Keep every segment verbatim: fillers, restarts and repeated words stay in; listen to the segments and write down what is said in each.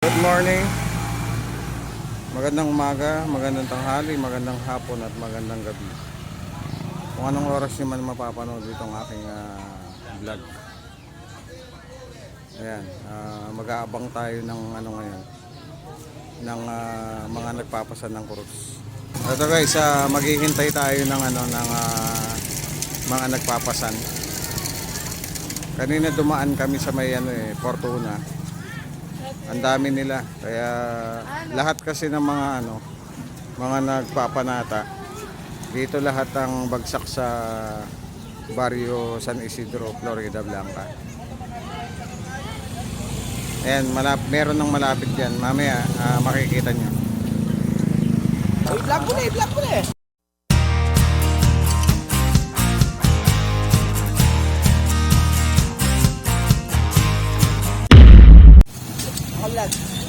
Good morning. Magandang umaga, magandang tanghali, magandang hapon at magandang gabi. Kung anong oras niyo man mapapanood itong aking ah, vlog. Ayan, ah, mag-aabang tayo ng ano ngayon, ng ah, mga nagpapasan ng krus. Ito guys, ah, maghihintay tayo ng ano, ng ah, mga nagpapasan. Kanina dumaan kami sa may ano eh, Fortuna. Ang dami nila. Kaya lahat kasi ng mga ano, mga nagpapanata, dito lahat ang bagsak sa Barrio San Isidro, Florida Blanca. Ayan, malap meron ng malapit diyan. Mamaya ah, makikita niyo. I-vlog mo na, i-vlog mo na eh. Kalag.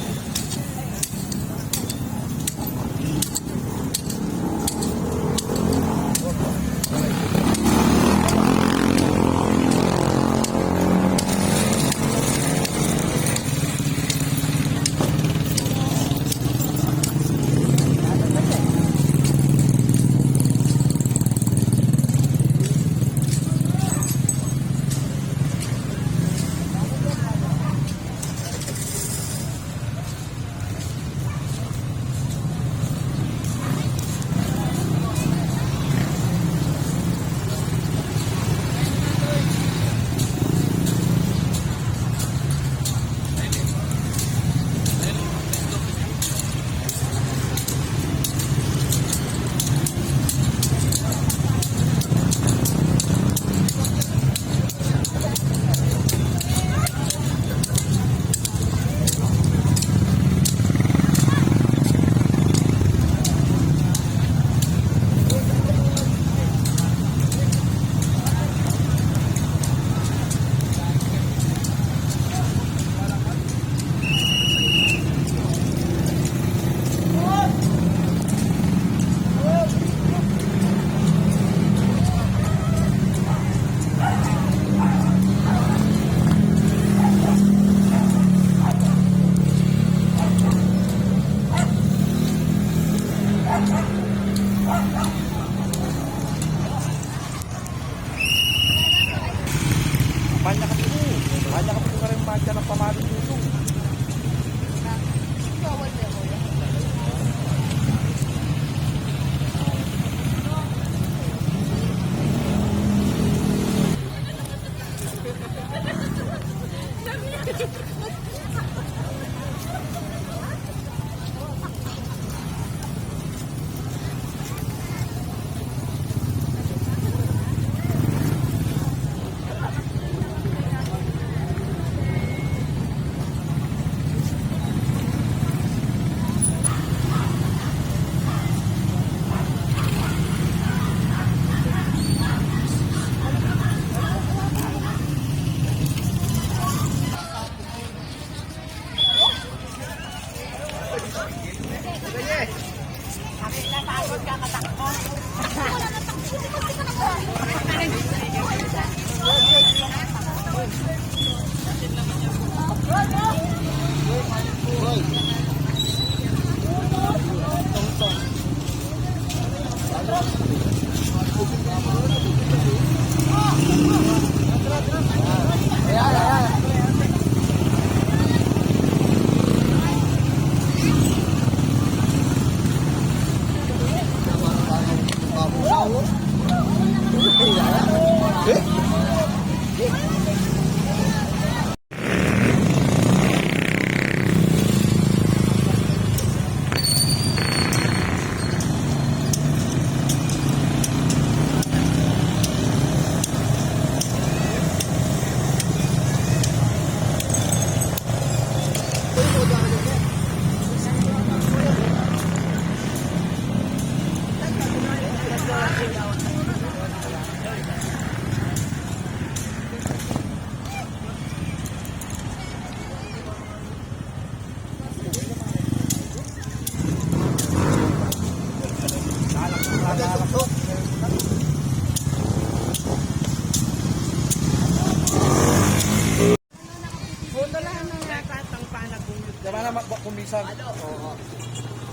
Diyan na, ma-, ma-, kumisan. Oo.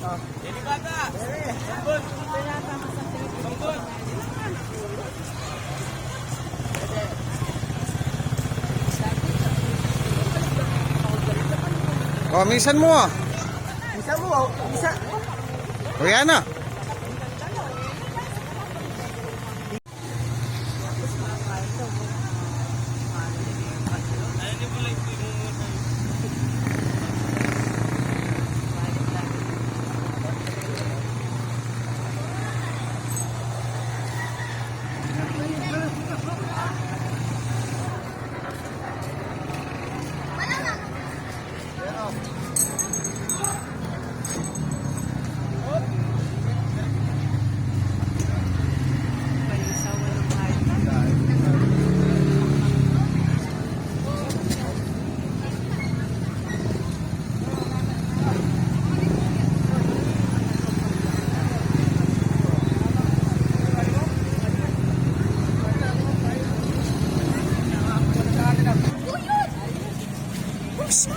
Ah. O, misan mu, ah. Misan mu, ah. Misan. O, yan na.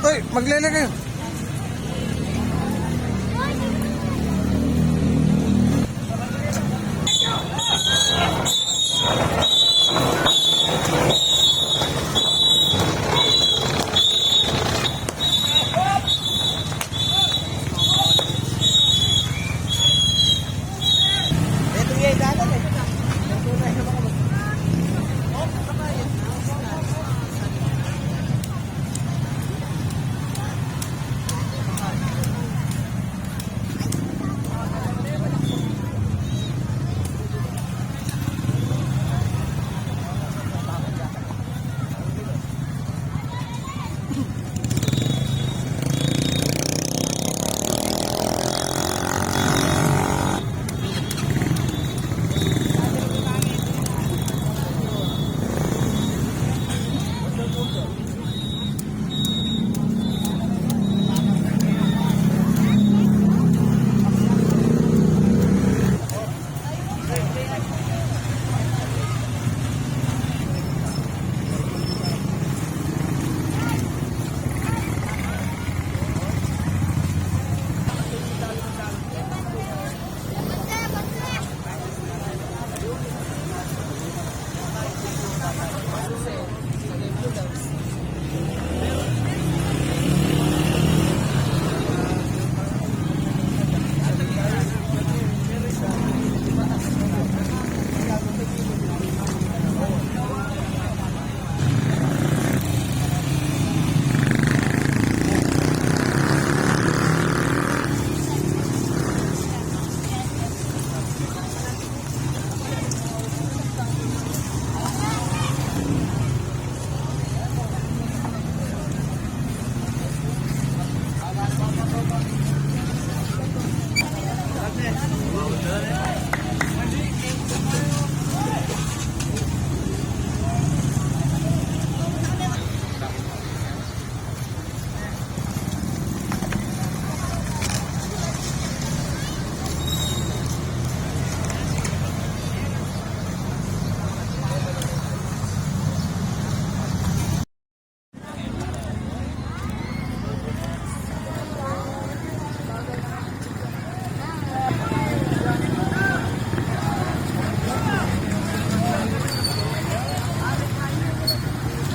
Hoy, maglele kayu.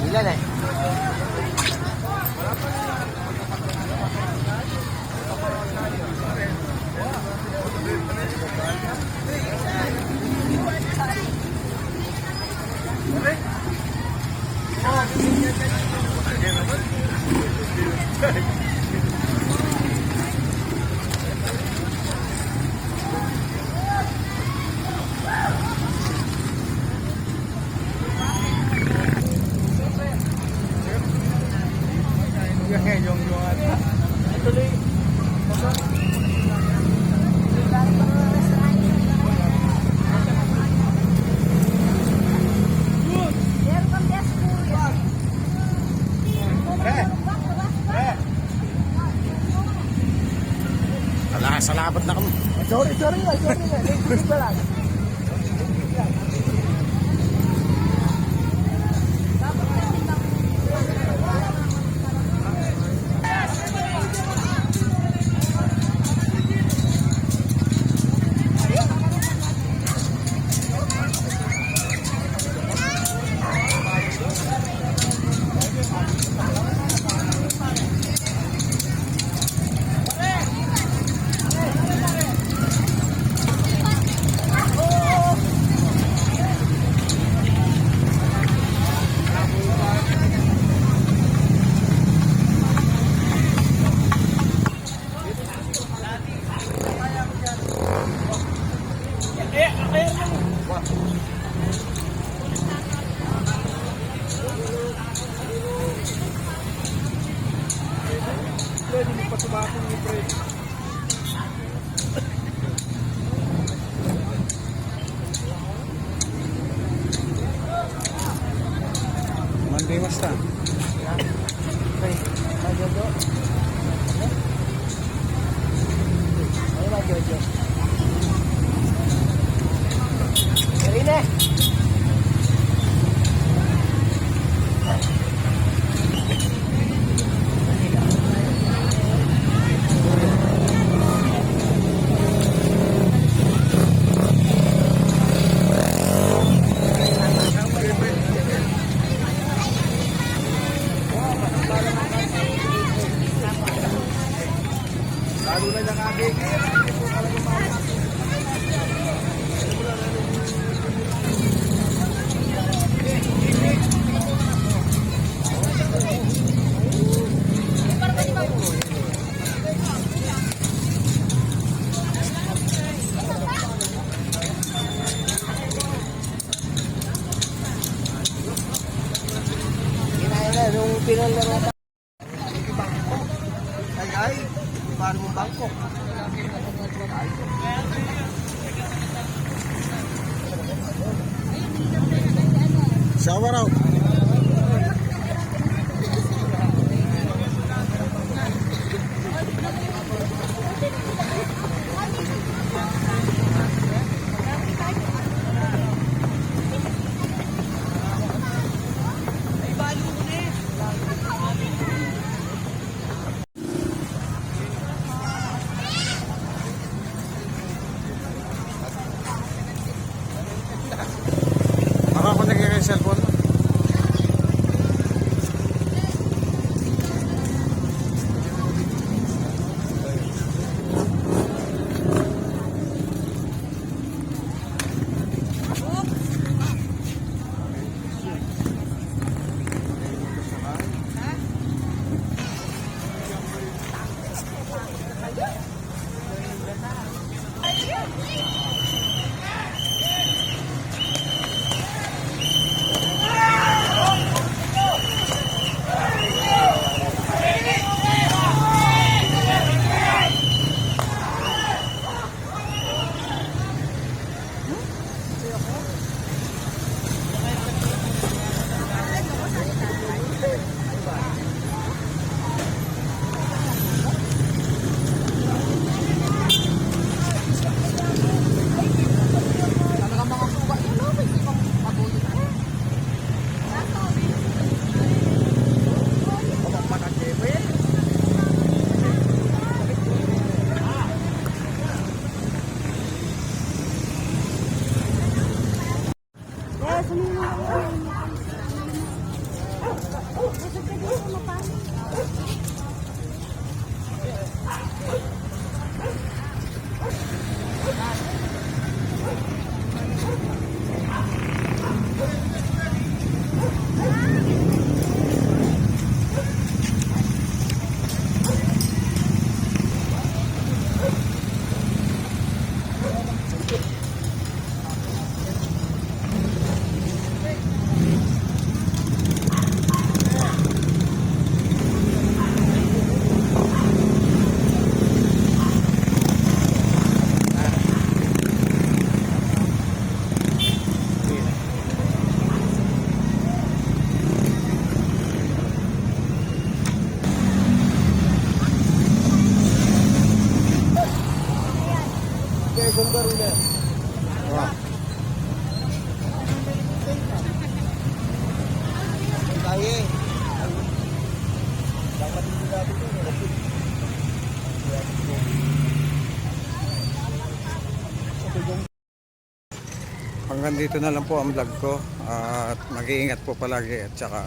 Ilan eh? Ala, salamat na kami. Sorry, sorry, sorry. Sorry, sorry. Mandiwas ta. Okay. Ay, Jojo. Ay, Jojo. Dali na. Kinaya na nung pinalaro. Ay, ay, paano mong bangko? Shower out. Makakonect ka kaya cellphone mo. Hanggang dito na lang po ang vlog ko. At mag-iingat po palagi. At saka,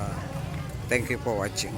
thank you for watching.